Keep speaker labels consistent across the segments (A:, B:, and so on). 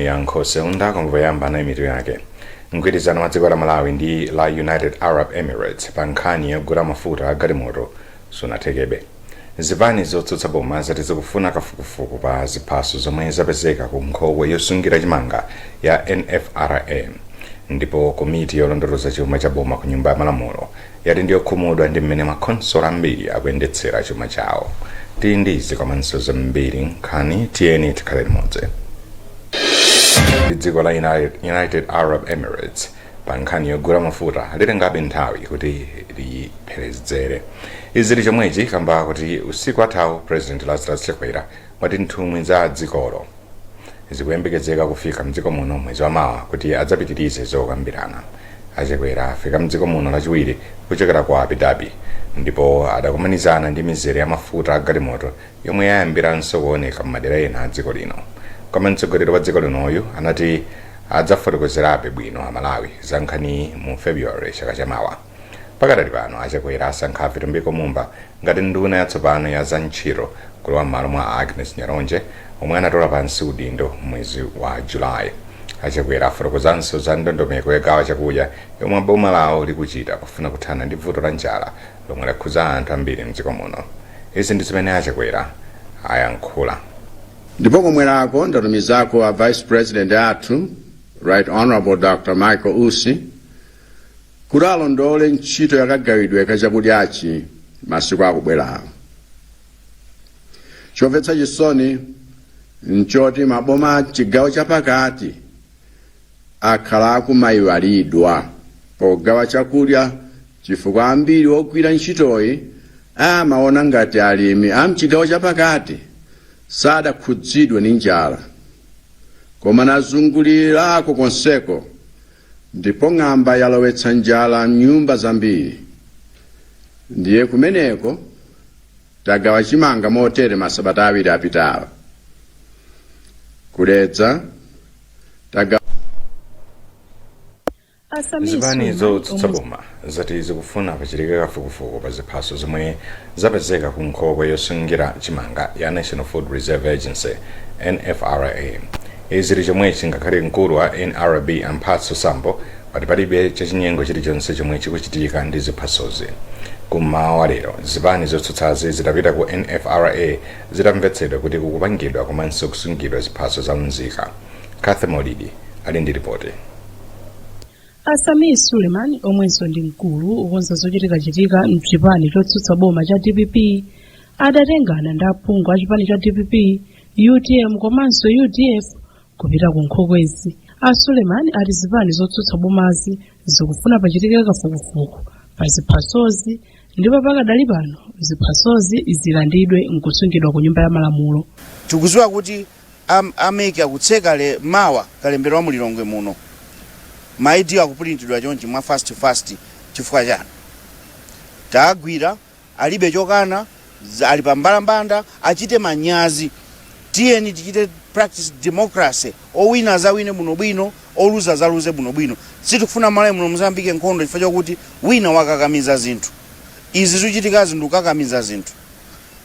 A: Yankho undako ngoyamba na mitu yake. Mgwirizano wa dziko la Malawi ndi la United Arab Emirates pa nkhani yogula mafuta a galimoto sunathekebe. Zipani zotsutsa boma zati zikufuna kafukufuku pa ziphaso zomwe zapezeka ku nkhokwe yosungira chimanga ya NFRA. Ndipo komiti yolondoloza chuma cha boma ku Nyumba ya Malamulo yati ndiyokhumudwa ndi mmene makhonsolo ambiri akuyendetsera chuma chawo. Tili ndi izi komanso zambiri nkhani, tiyeni tikhale limodzi. Dziko la United Arab Emirates pa nkhani yogula mafuta litengabe nthawi kuti lipherezere. Izi zili chomwechi kamba kuti usiku athawu President Lazarus Chakwera wati nthumwi za dzikolo zikuyembekezeka kufika mdziko muno mwezi wa mawa kuti adzapitirize zokambirana. Achakwera afika mdziko muno Lachiwiri kuchokera ku Abu Dhabi ndipo adakumanizana ndi mizere ya mafuta a galimoto yomwe yayambiranso kuoneka m'madera ena a dziko lino. Koma mtsogoleri wa dziko linoyu anati adzafotokozerabe bwino Amalawi za nkhaniyi mu February chaka chamawa. Pakadali pano Achakwera asankha Vitumbiko Mumba ngati nduna yatsopano ya zantchito kulowa m'malo mwa Agnes Nyaronje omwe anatola pansi udindo mwezi wa Julayi. Achakwera afotokozanso za ndondomeko yogawa chakudya yomwe boma lawo likuchita pofuna kuthana ndi vuto la njala lomwe lakhuza anthu ambiri mdziko muno. Izi ndi zimene Achakwera ayankhula.
B: Ndipo komwerako ndatumizako a Vice President athu, Right Honorable Dr Michael Usi, kuti alondole ntchito yakagawidwe ka chakudyachi masiku akubwerawo. Chomvetsa chisoni nchoti maboma a chigawo chapakati akhala akumayiwalidwa pogawa chakudya, chifukwa ambiri ogwira ntchitoyi amaona ngati alimi a mchigawo chapakati sadakhudzidwe ndi njala. Koma nazungulirako konseko ndipo ng'amba yalowetsa njala mnyumba zambiri. Ndiye kumeneko tagawa chimanga motere masabata 2 apitawa. Kudedza tagawa.
A: Zipani zotsutsa boma zati zikufuna pachitike kafukufuku pa ziphaso zomwe zapezeka ku nkhokwe yosungira chimanga ya National Food Reserve Agency, NFRA. Izi zili chomwechi ngakhale mkulu wa NRB Amphatso Sambo pati palibe chachinyengo chilichonse chomwe chikuchitika ndi ziphasozi. Kummawa wa lero zipani zotsutsazi zidapita ku NFRA zitamvetsedwa kuti kukupangidwa komanso kusungidwa ziphaso za unzika. Cathy Maulidi ali ndi ripoti.
C: A Sameer Suleman, omwenso ndi mkulu okonza zochitikachitika mchipani chotsutsa boma cha DPP, adatengana ndi aphungu a chipani cha DPP, UTM komanso UDF kupita ku nkhokwezi. A Suleman ati zipani zotsutsa bomazi zikufuna pachitike kafukufuku pa ziphasozi, ndipo pakadali pano ziphasozi zilandidwe nkusungidwa ku Nyumba ya Malamulo.
D: Tikudziwa kuti a MEC akutseka le mawa kalembera wa mulilongwe muno. Ma ID akupurintidwa chonchi mwa fast fast chifukwa chani? Taagwira, alibe chokana, ali pa mbalambanda, achite manyazi. Tiyeni tichite practice democracy. Owina azawine bwinobwino, oluza azaluze bwinobwino. Sitikufuna Malawi muno muzayambike nkhondo chifukwa chokuti wina wakakamiza zinthu. Izi zikuchitikazi ndikukakamiza zinthu.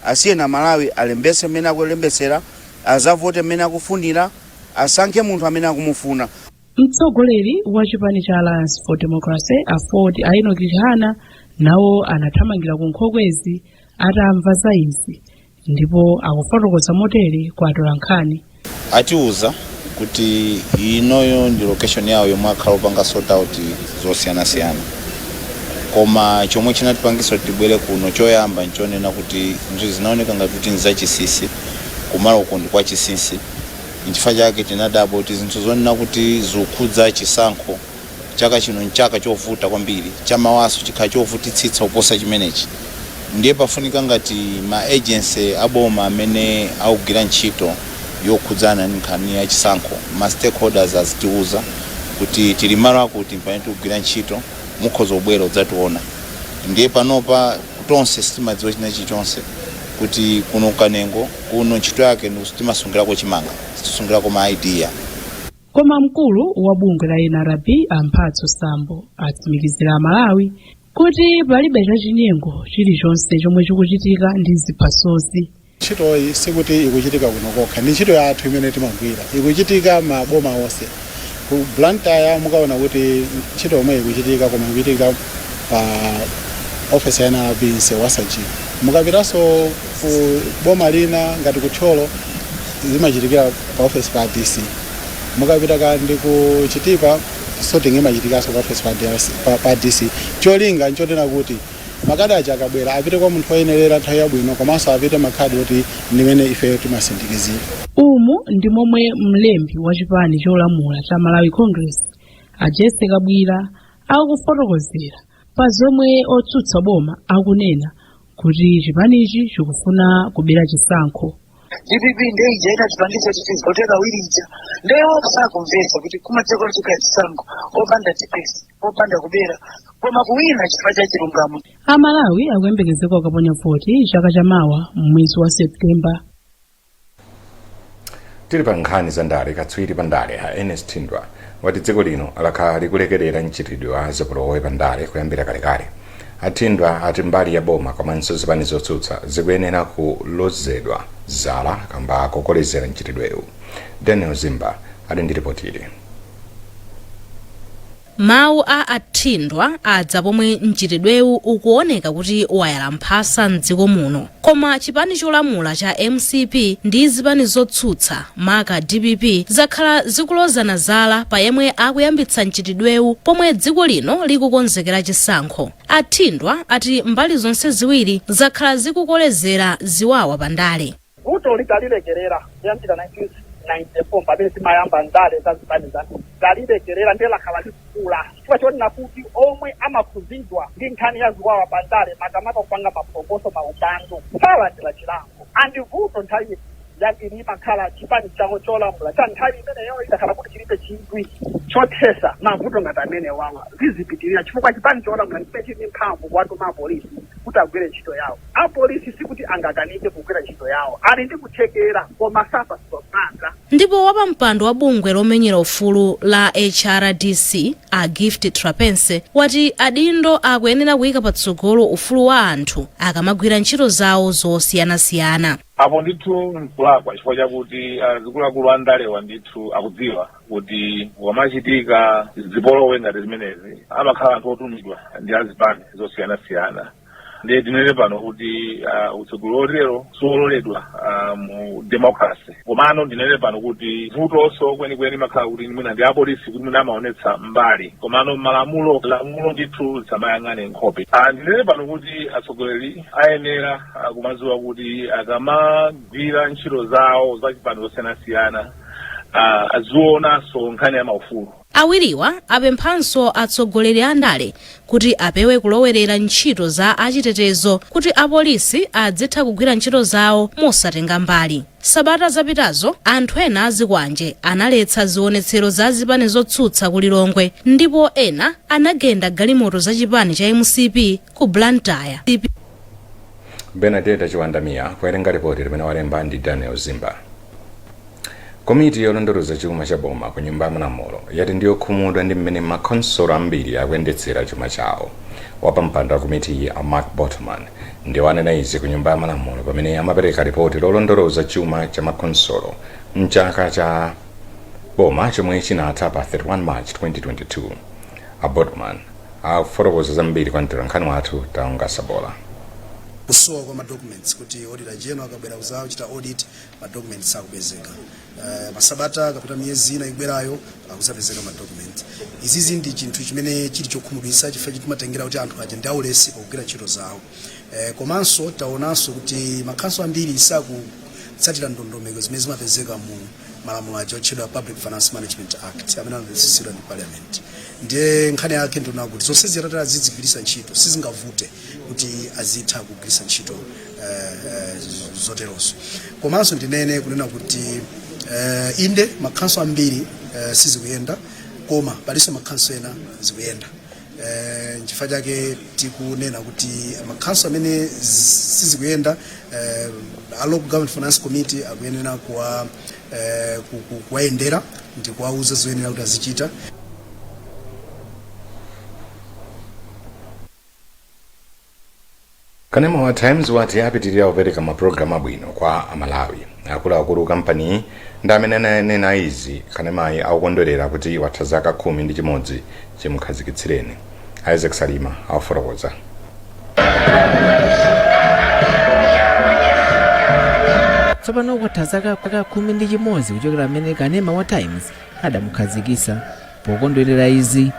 D: Asiyeni Amalawi alembese mmene akulembesera, azavote mmene akufunira, asankhe munthu amene akumufuna.
C: Mtsogoleri wa chipani cha Alliance for Democracy, AFORD, a Enoch Chihana, nawo anathamangira ku nkhokwezi atamva za izi, ndipo akufotokoza motere kwa atolankhani.
E: Atiuza kuti inoyo ndi location yawo yomwe akhala opanga sort out zosiyanasiyana. Koma chomwe chinatipangisa kuti tibwere kuno choyamba nchonena kuti zinthu zinaoneka ngati kuti nzachinsinsi, kumalo uko ndi kwa chinsinsi. Nchifukwa chake tinadabwa kuti zinthu zonena kuti zikukhudza chisankho chaka chino, nchaka chovuta kwambiri, chamawaso chikhala chovutitsitsa kuposa chimenechi, ndiye pafunika ngati ma agency aboma amene akugwira ntchito yokhudzana ndi nkhani ya chisankho, ma stakeholders, azitiuza kuti tili malo akuti pamene tikugwira ntchito, mukhoza kubwera udzationa. Ndiye panopa tonse sitimadziwa china chilichonse kuti kuno Kanengo kuno ntchito yake ndi timasungirako chimanga, sitisungirako ma ID.
C: Koma mkulu wa bungwe la NRB Amphatso Sambo atsimikizira Amalawi kuti palibe chachinyengo chilichonse chomwe chikuchitika ndi ziphasozi.
F: Ntchitoyi sikuti ikuchitika kuno kokha, ndi ntchito yathu imene timagwira, ikuchitika maboma onse. Ku Blantyre mukaona kuti ntchito yomwe ikuchitika, koma ikuchitika pa ofesi ya NRB, msewu wa Sanjika. Mukapitanso ku boma lina ngati ku Thyolo, zimachitikira pa ofesi pa DC. Mukapita kandi ku Chitipa, sorting imachitikanso pa ofesi pa DC. Cholinga nchotena kuti makadi aja akabwera apite kwa munthu woyenerera nthawi yabwino, komanso apite makhadi oti ndimene ifeyo timasindikizira.
C: Umu ndi momwe mlembi wa chipani cholamula cha Malawi Congress, a Jessie Kabwila, akufotokozera pa zomwe otsutsa boma akunena kuti chipanichi chikufuna kubera chisankho.
G: DPP ndeija inatipangisa kuti tivote kawiri ija, ndewo sakumvetsa kuti kumadziko kuchika chisankho opanda tipesi, opanda kubera, koma kuwina chifukwa cha chilungamo.
C: Amalawi akuyembekezeka kukaponya voti chaka chamawa mwezi wa Septemba.
A: Tili pa nkhani za ndale, katswiri pa ndale a Ernest Thindwa wati dziko lino lakhala likulekerera mchitidwe wa zipolowe pa ndale kuyambira kalekale. A Thindwa ati mbali ya boma komanso zipani zotsutsa zikuyenera kulozedwa zala kamba kokolezera mchitidwewu. Daniel Zimba ali ndi ripoti ili.
H: Mawu a Athindwa adza pomwe mchitidwewu ukuoneka kuti wayala mphasa mdziko muno, koma chipani cholamula cha MCP ndi zipani zotsutsa, maka DPP, zakhala zikulozana zala pa yemwe akuyambitsa mchitidwewu pomwe dziko lino likukonzekera chisankho. Athindwa ati mbali zonse ziwiri zakhala zikukolezera ziwawa pandale.
I: Vuto litalilekerera kuyambira 1994 pamene timayamba ndale za zipani zambiri, talilekerera, ndiye lakhala likukula chifukwa chonena kuti omwe amakhuzidwa ndi nkhani ya ziwawa pandale, makamaka kupanga maphokoso, maupandu, salandira chilango. And vuto nthawi yambiri imakhala chipani chawo cholamula cha nthawi imeneyo idakhala kuti chilibe chidwi chothesa mavuto ngati amene wawa, zizipitirira chifukwa chipani cholamula chimene chili ndi mphamvu kuwatuma apolisi kuti agwire ntchito yawo. Apolisi sikuti angakanike kugwira ntchito yawo, ali ndi kuthekera, koma sapatsidwa mpata.
H: Ndipo wapampando wa bungwe lomenyera ufulu la HRDC, a Gift Trapence, wati adindo akuyenera kuyika patsogolo ufulu wa anthu akamagwira ntchito zawo zosiyanasiyana.
J: Apo ndithu nkulakwa, chifukwa chakuti azikuluakulu andalewa ndithu akudziwa kuti wamachitika zipolowe ngati zimenezi amakhala anthu otumidwa ndi azipani zosiyanasiyana. Ndiye tinene pano kuti utsogoleri otero siwololedwa mu democracy. Komano ndinene pano kuti vutonso kwenikweni makhala kuti mwina ndi apolisi, kuti mwina amaonetsa mbali, komano malamulo, lamulo ndithu lisamayang'ane nkhope. Ndinene pano kuti atsogoleri ayenera kumadziwa kuti akamagwira ntchito zawo zachipani zosiyanasiyana azionanso nkhani ya maufulu.
H: Awiriwa apemphanso atsogoleri a ndale kuti apewe kulowerera ntchito za achitetezo kuti apolisi adzitha kugwira ntchito zawo mosatenga mbali. Sabata zapitazo anthu ena azikwanje analetsa zionetsero za zipani zotsutsa ku Lilongwe, ndipo ena anagenda galimoto za chipani cha MCP ku Blantyre.
A: Benadeta Chiwandamiya kuwerenga ripoti limene walemba ndi Daniel Zimba. Komiti yolondoloza chuma cha boma ku Nyumba ya Malamulo yati ndiyokhumudwa ndi mmene makhonsolo ambiri akuyendetsera chuma chawo. Wapampando wa komitiyi, a Mark Botman, ndiwo anena izi ku Nyumba ya Malamulo pamene amapereka ripoti lolondoloza chuma cha makhonsolo mchaka cha boma chomwe chinatha pa 31 March 2022. A Botman akufotokoza zambiri kwa mtolankhani wathu Taonga Sabola.
K: Kusowa kwa ma documents, kuti Auditor General akabwera kuzachita audit, ma documents sakupezeka. Masabata kapita, miyezi ina ikubwerayo, akuzapezeka ma document. Izizi ndi chinthu chimene chili chokhumudwitsa, chifukwa timatengera kuti anthu aja ndi aulesi pakugwira ntchito zawo. Komanso taonanso kuti makhanso ambiri sakutsatira ndondomeko zimene zimapezeka mu malamulo aja otchedwa Public Finance Management Act amene anapasitsidwa ndi Parliament. Ndiye nkhani yake ndiona kuti zonse zitatala azizigwiritsa ntchito, sizingavute kuti azitha kugwiritsa ntchito zoterozo. Komanso ndinene kunena kuti inde, makhanso ambiri sizikuyenda, koma palinso makhanso ena zikuyenda. Nchifukwa chake tikunena kuti makhanso amene sizikuyenda, a Local Government Finance Committee akuyenera kuwayendera ndi kuwauza zoyenera kuti azichita.
A: Kanema wa Times wati apitirira kupereka mapulogalamu abwino kwa Amalawi. Akuluakulu kampaniyi ndi amene ananena izi kanemayi akukondwerera kuti watha zaka 11 chimukhazikitsireni. Isaac Salima akufotokoza.
L: Tsopano kwatha zaka 11 kuchokera pamene kanema wa Times adamukhazikitsa. Pokondwerera izi,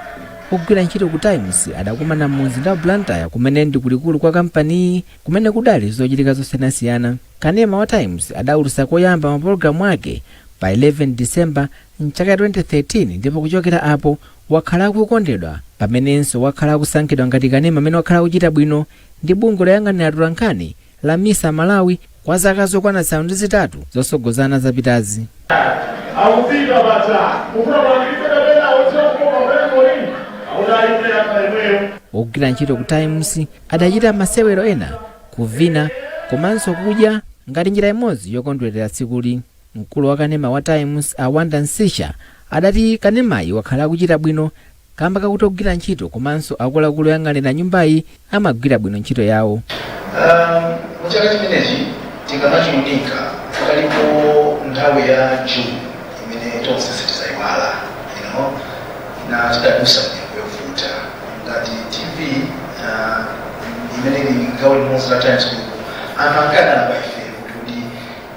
L: ogwira ntchito ku Times adakumana mu mzinda wa Blantyre, kumene ndi kulikulu kwa kampaniyi, kumene kudali zochitika zosiyanasiyana. Kanema wa Times adawulutsa koyamba mapulogalamu ake pa 11 December mchaka 2013, ndipo kuchokera apo wakhala akukondedwa, pamenenso wakhala akusankhidwa ngati kanema amene wakhala akuchita bwino ndi bungwe loyang'anira atolankhani la MISA Malawi kwa zaka zokwana 8 zosogozana zapitazi.
M: Akufika paja kufuna kulangitsa kapena odziwa kukoma pamene akuti ayimira imweyo.
L: Ogwira ntchito ku Times adachita masewero ena, kuvina komanso kudya ngati njira imodzi yokondwerera tsikuli. Mkulu wa kanema wa Times, Awanda Msisha, adati kanemayi wakhala akuchita bwino kamba kakuti ogwira ntchito komanso akuluakulu oyang'anira nyumbayi amagwira bwino ntchito yawo.
N: Mu chaka chimenechi tikamachiunika, pakalipo nthawi ya June imene tonse sitizayiwala, na tidadusa mnyengo yovuta ngati TV imene ili gawo limodzi la Times Group. Anthu ankayang'ana pa ife kuti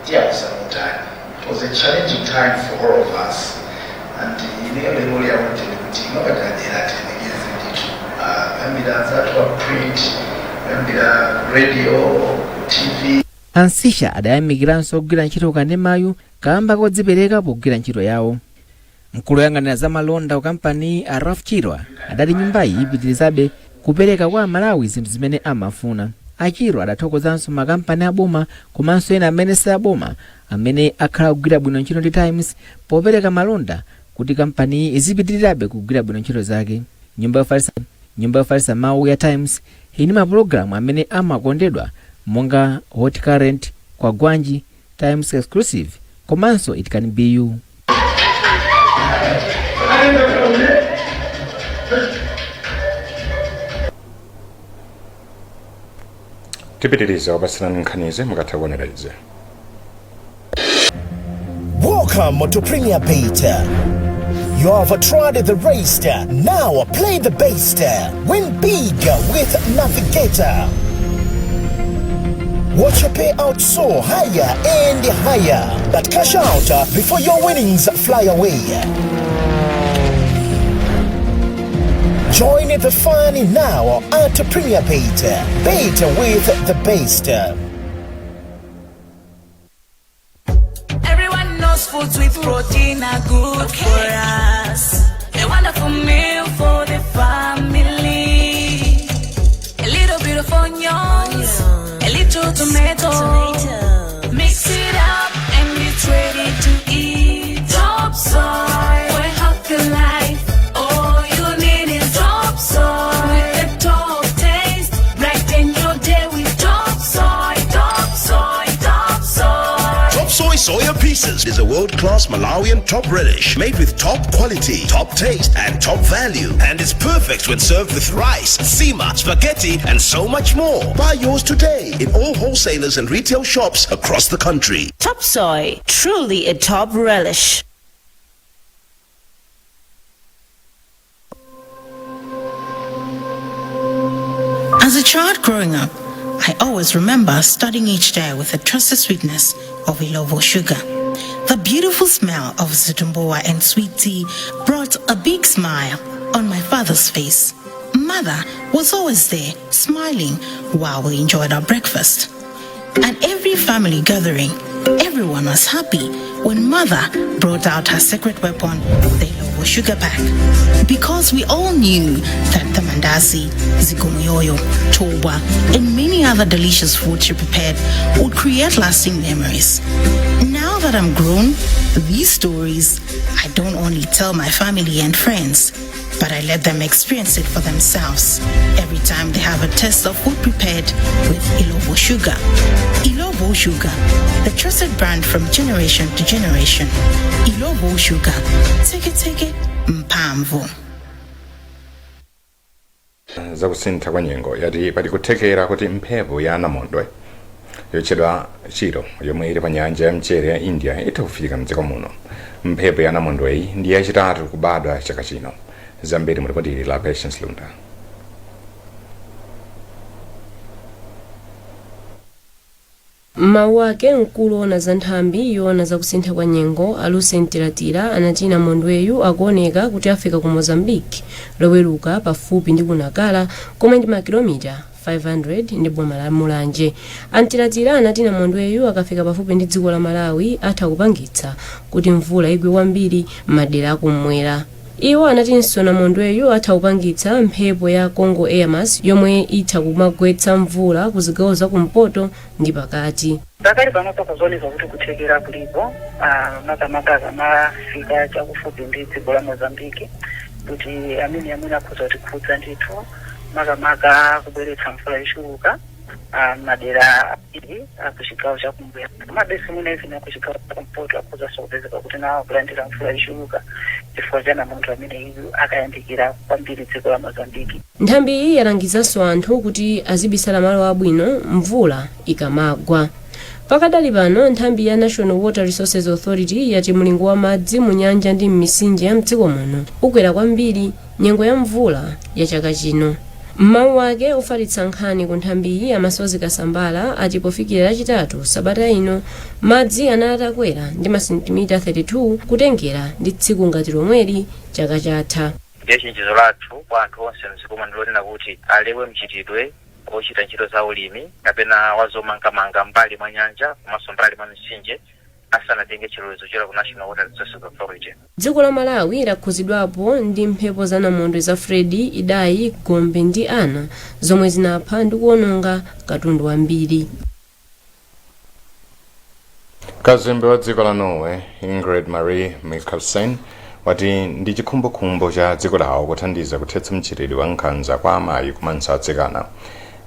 N: tiyauza motani. It was a challenging time for all of us, and ineyo lero lyakuti kuti mwapaderadera tilemekeze ndithu kuyambira anzathu a print, kuyambira radio, TV.
L: Ansisha adayamikiranso ogwira ntchito kanemayu kamba kodzipereka pogwira ntchito yawo. Mkulu woyang'anira za malonda ku kampani, a Ralph Chirwa, adati nyumbayi ipitirizabe kupereka kwa Amalawi zinthu zimene amafuna. Achirwa adathokozanso makampani aboma komanso ena amene si aboma amene akhala kugwira bwino ntchito ndi Times popereka malonda kuti kampaniyi izipitirirabe kugwira bwino ntchito zake. Nyumba yofalitsa mawu ya Times ili ndi mapulogalamu amene amakondedwa monga Hot Current, Kwagwanji, Times Exclusive komanso It Can Be You.
A: Tipitiriza kupatsirani nkhanizi mukatha kuonera izi.
O: Welcome to Premier Bet. You have tried the rest. Now play the best. Win big with Navigator. Watch your payout soar higher and higher. But cash out before your winnings fly away. Join the fun now at Premier Bet. Bet with the best.
P: Everyone knows foods with protein are good for us. A wonderful meal for the family. A little bit of onions, a little tomato. Mix it up and it's ready to eat. Top Soy for a healthy life. All you need is Top Soy. With the top taste, brighten your day with Top Soy, Top Soy, Top Soy.
Q: Top Soy Soya Pieces is a world-class Malawian top relish made with top quality, top taste, and top value. And it's perfect when served with rice, nsima, spaghetti, and so much more. Buy yours today in all wholesalers and retail shops across the country.
R: Top Soy, truly a top relish.
S: As a child growing up, I always remember starting each day with the trusted sweetness of Illovo sugar. The beautiful smell of zitumbuwa and sweet tea brought a big smile on my father's face. Mother was always there, smiling while we enjoyed our breakfast. At every family gathering, everyone was happy when Mother brought out her secret weapon, the Illovo sugar pack. Because we all knew that the mandasi, zikomoyoyo, toba, and many other delicious food she prepared would create lasting memories. Now that I'm grown, these stories I don't only tell my family and friends, but I let them experience it for themselves every time they have a taste of food prepared with Illovo sugar. Illovo Sugar, the trusted brand from generation to generation. Illovo Sugar, take it, take it, mphamvu.
A: Zakusintha kwa nyengo yati pali kuthekera kuti mphepo ya namondwe yotchedwa Chiro yomwe ili pa nyanja ya mchere ya India itha kufika mdziko muno. Mphepo ya namondweyi ndi yachitatu kubadwa chaka chino. Zambiri mu ripoti la Patience Lunda.
T: M'mawu ake, mkulu owona za nthambi yoona za kusintha kwa nyengo a Lucy Mtilatila anati namondweyu akuoneka kuti afika ku Mozambique loweruka pafupi ndi ku Nacala komwe ndi makilomita 500 ndi boma la Mulanje. A Mtilatila anati namondweyu akafika pafupi ndi dziko la Malawi atha kupangitsa kuti mvula igwe kwambiri m'madera akum'mwera. Iwo anatinso namondweyu atha kupangitsa mphepo ya Congo Air Mass yomwe itha kumagwetsa mvula ku zigawo za kumpoto ndi pakati.
U: Pakali panopa pakuoneka kuti kuthekera kulipo, makamaka akamafika chakufupi ndi dziko la Mozambique, kuti amene amene akhoza kutikhudza ndithu, makamaka kubweretsa mvula yochuluka madera ambiri akuchigawo chakumwera, komabe simwina even akuchigawo chakumpoto akhozanso kupezeka kuti nawo akulandira mvula yochuluka chifukwa cha namondwe ameneyu akayandikira kwambiri dziko la Mozambique.
T: Nthambiyi yalangizanso anthu kuti azibisala malo abwino mvula ikamagwa. Pakadali pano, nthambi ya National Water Resources Authority yati mlingo wa madzi mu nyanja ndi m'mitsinje ya mdziko muno ukwera kwambiri nyengo ya mvula ya chaka chino. M'mawu ake, ofalitsa nkhani ku nthambiyi a Masozi Kasambala ati pofikira lachitatu sabata ino, madzi anali atakwera ndi masentimita 32 kutengera ndi tsiku ngati lomweli chaka chatha.
V: Ndiye chenjezo lathu kwa anthu onse mdziko muno ndilonena kuti alewe mchitidwe ochita ntchito za ulimi kapena wa zomangamanga m'mbali mwa nyanja komanso m'mbali mwa mitsinje asanatenge chilolezo kuchokera ku National Water Resources Authority.
T: Dziko la Malawi lakhuzidwapo ndi mphepo za namondwe za Freddy, Idai, Gombe ndi Ana zomwe zinapha ndi kuononga katundu wambiri.
A: Kazembe wa dziko la Norway, Ingrid Marie Mikelsen, wati ndi chikhumbokhumbo cha dziko lawo kuthandiza kuthetsa mchitidwe wa nkhanza kwa amayi komanso atsikana.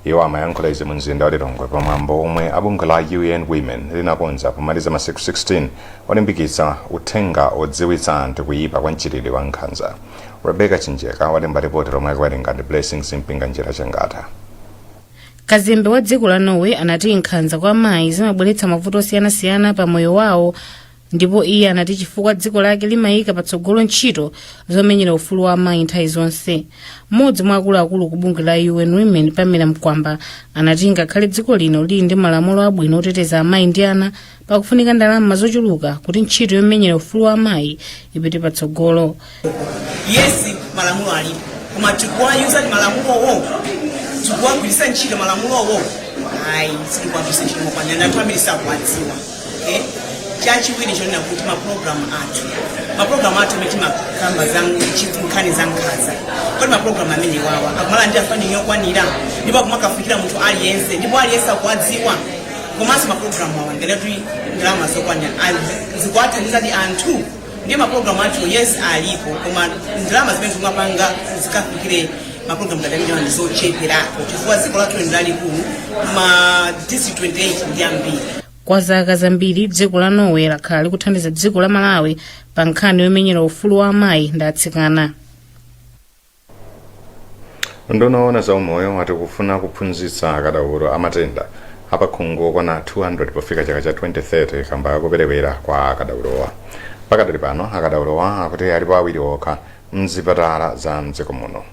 A: Iwo amayankhula izi mu mzinda wa Lilongwe pamwambo omwe a bungwe la UN Women linakonza pomaliza masiku 16 olimbikitsa uthenga odziwitsa anthu kuyipa kwa mchitidwe wa nkhanza. Rebecca Chinjeka walemba ripoti lomwe akuwerenga ndi Blessings Mpinganjira Changata.
W: Kazembe wa dziko la Norway anati nkhanza kwa amayi zimabweretsa mavuto osiyanasiyana pa moyo wawo, ndipo iye anati chifukwa dziko lake limayika patsogolo ntchito zomenyera ufulu wa amayi nthawi zonse. Mmodzi mwa akuluakulu ku bungwe la UN Women, Pamela Mkwamba, anati ngakhale dziko lino lili ndi malamulo abwino oteteza amayi ndi ana, pakufunika ndalama zochuluka kuti ntchito yomenyera ufulu wa amayi ipite patsogolo.
X: Yes, malamulo alipo, koma tikuwayuza malamulowo? Tikuwagwiritsa ntchito malamulowo? Ayi, sitikuwagwiritsa ntchito mokwanira, anthu ambiri sakuwadziwa. Okay? Chachiwiri chonena kuti mapulogalamu athu amene timakamba za nkhani za nkhanza, kodi mapulogalamu amene wawa akumalandira funding yokwanira ndipo akumakafikira munthu aliyense ndipo aliyense akuwadziwa? Komanso mapulogalamu awa ngati ndalama zokwanira zikuwathandizadi anthu? Ndiye mapulogalamu athu, yes, alipo, koma ndalama zimene zimapanga zikafikire mapulogalamu ngati amenewa ndi zocheperako chifukwa dziko lathu ndi lalikulu, ma district 28 ndi ambiri.
W: Kwa zaka zambiri dziko la Norway lakhala likuthandiza dziko la Malawi pa nkhani yomenyera ufulu wa amayi ndi atsikana.
A: Unduna woona za umoyo wati kufuna kuphunzitsa akadaulo amatenda apakhungu okwana 200 pofika chaka cha 2030 kamba kakuperewera kwa akadaulowa. Pakadali pano akadaulowa akuti alipo awiri okha mzipatala za mdziko muno.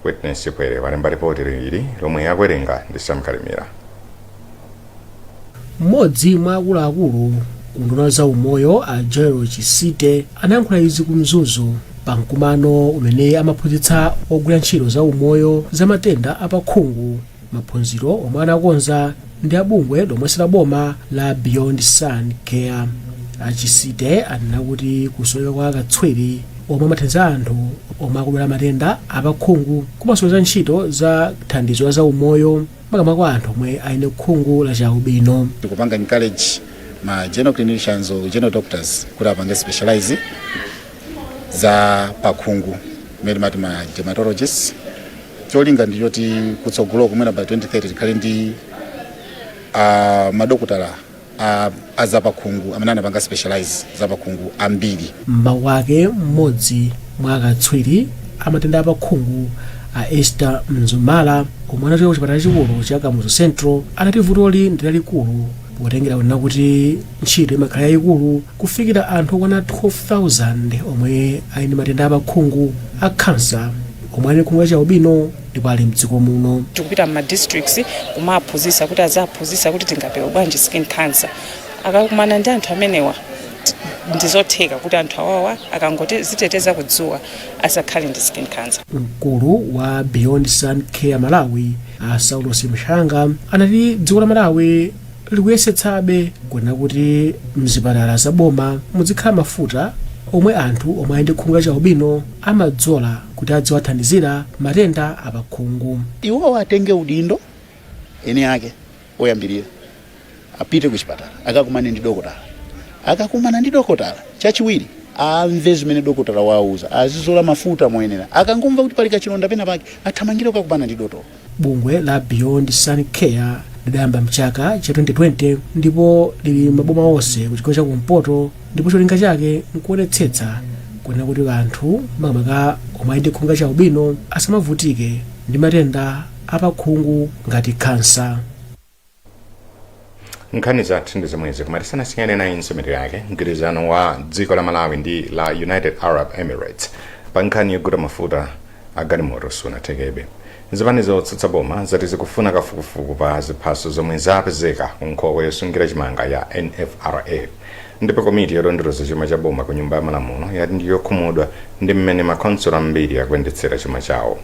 A: Witness Chipwere walemba ripoti ili lomwe akuwerenga ndi Sam Kalimira.
Y: Mmodzi mwa akuluakulu ku unduna wa zaumoyo a Joel Chisite anayankhula izi ku Mzuzu pa mkumano umene amaphunzitsa ogwira ntchito za umoyo za matenda apakhungu, maphunziro omwe anakonza ndi abungwe lomwe si la boma la Beyond Sun Care. A Chisite anena kuti kusoweka kwa akatswiri omwe amathandiza anthu omwe akudwala matenda apakhungu kumasokoneza ntchito za thandizo la zaumoyo, makamaka kwa anthu omwe ali ndi khungu la chialubino.
Z: Tikupanga encourage ma general clinicians or general doctors kuti apange specialize za pakhungu, mmene timati ma dermatologists. Cholinga ndi choti kutsogolo kumwena by 2030 tikhale ndi madokotala azapakhungu amene anapanga specialize zapakhungu ambiri.
Y: M'mawu ake, mmodzi mwa akatswiri amatenda apakhungu A Esther Mzumala, omwe anachokera ku chipatala chikulu cha Kamuzu Central, anati vutoli ndi lalikulu potengera kunena kuti ntchito imakhala yayikulu kufikira anthu okwana 12,000 omwe ali ndi matenda apakhungu a khansa, omwe ali ndi khungu la chialubino ndipo ali mdziko muno.
B: Tikupita mma districts kumaphunzitsa kuti azaphunzitsa kuti tingapewe bwanji skin cancer. Akakumana ndi anthu amenewa, ndizotheka kuti anthu awawa akangoti ziteteza kudzuwa asakhale ndi skin cancer.
Y: Mkulu wa Beyond Sun Care Malawi, a Saulos Mshanga, anati dziko la Malawi likuyesetsabe kunena kuti mzipatala za boma muzikhala mafuta omwe anthu omwe ali ndi khungu la chialubino amadzola kuti adziwathandizira matenda apakhungu.
C: Iwowo atenge udindo eni ake oyambirira, apite ku chipatala akakumane ndi dokotala. Akakumana ndi dokotala, chachiwiri amve zimene dokotala wauza, azizola mafuta moyenera. Akangomva kuti pali kachilonda pena pake, athamangire kukakumana ndi dotolo.
Y: Bungwe la Beyond Sun Care lidayamba mchaka cha 2020 ndipo lili maboma onse ku chigawo chakumpoto, ndipo cholinga chake nkuonetsetsa kunena kuti anthu, makamaka omwe ali ndi khungu la chialubino, asamavutike ndi matenda apakhungu ngati khansa.
A: Nkhani zathu ndi zomwezi, koma tisanasiyane nayi nsomero yake. Mgwirizano wa dziko la Malawi ndi la United Arab Emirates pa nkhani yogula mafuta a galimoto sunathekebe. Zipani zotsutsa boma zati zikufuna kafukufuku pa ziphaso zomwe zapezeka ku nkhokwe yosungira chimanga ya NFRA. Ndipo komiti yolondoloza chuma cha boma ku Nyumba ya Malamulo yati ndi yokhumudwa ndi mmene makhonsolo ambiri akuyendetsera chuma chawo.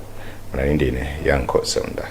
A: Munali ndine Yankho Seunda.